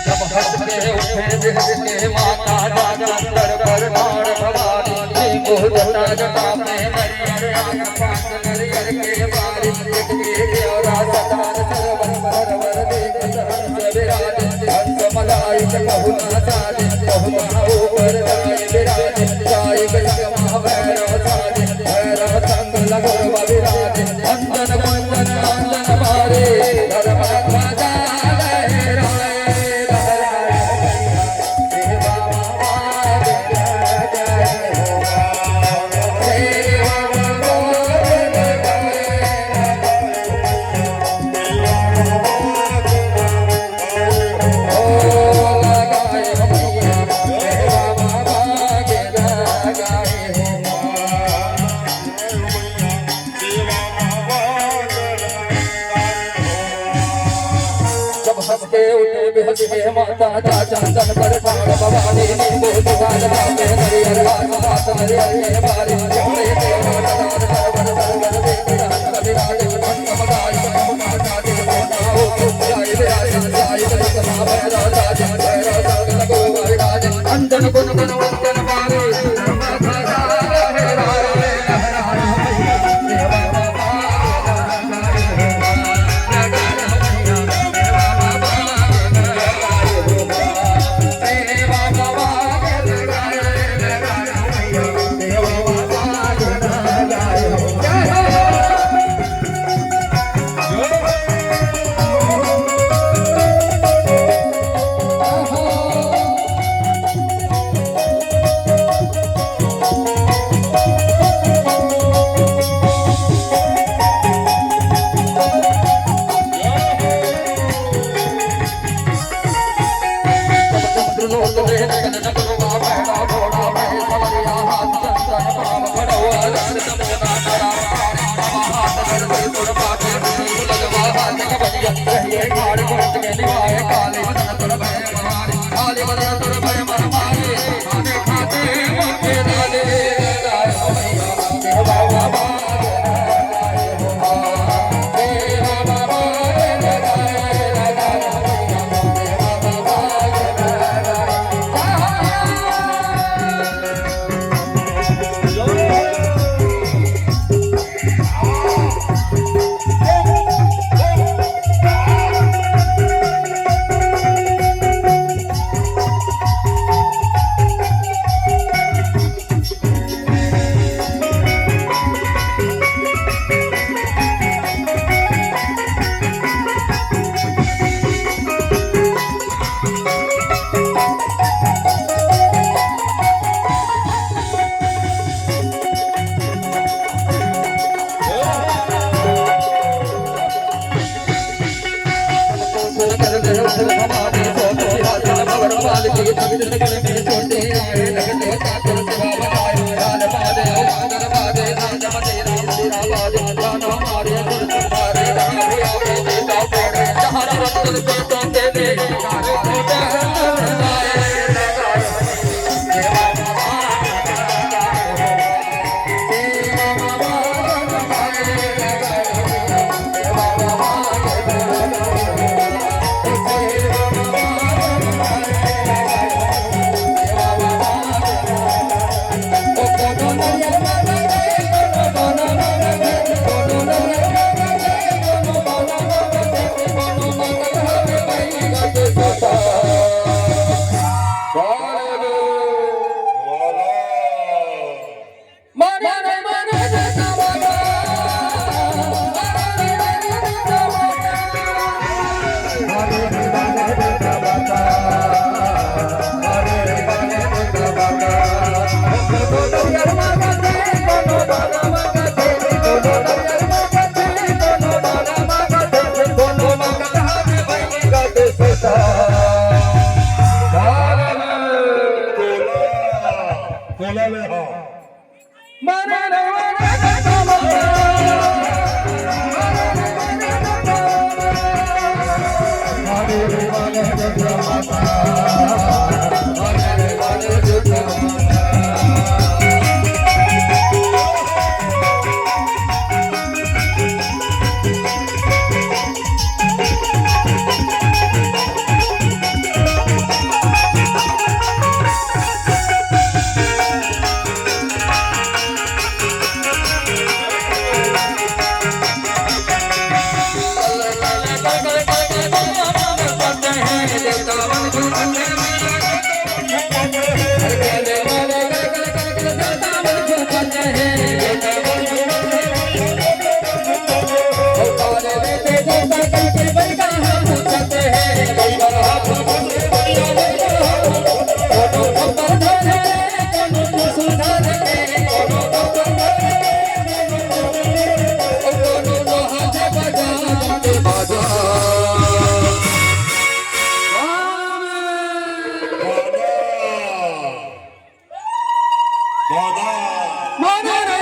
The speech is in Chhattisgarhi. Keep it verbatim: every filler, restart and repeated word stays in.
जब हंस के उठे देख के माता राजा, दरबार भवानी, मोह जटा जटा में नरियर, आग पास नरियर के बारिश, देख के देवरा सदार सरवन सरवर देख सहर्ष विराज, हंस मदाई के बहुना साज, बहुना ऊपर जाए विराज, जाए गजब महाभैरव साज, भैरव संग लगुर विराज, अंजन कुंजन अंजन मारे, धर्म ध्वजा लहराए। जब हंस के उठे बिहस के माता जा चंदन पर पार भवानी, नींबू दुआर पावे नरियर वास वास नरियर के बारी, जमले के माता दान सरवर सरवर देख दान कविराज, अंत मदाय माता दे कोना हो, जाय विराज जाय जगत मा भैरव राज, भैरव संग लगो विराज, अंजन गुण गुण वंदन मारे, दादा।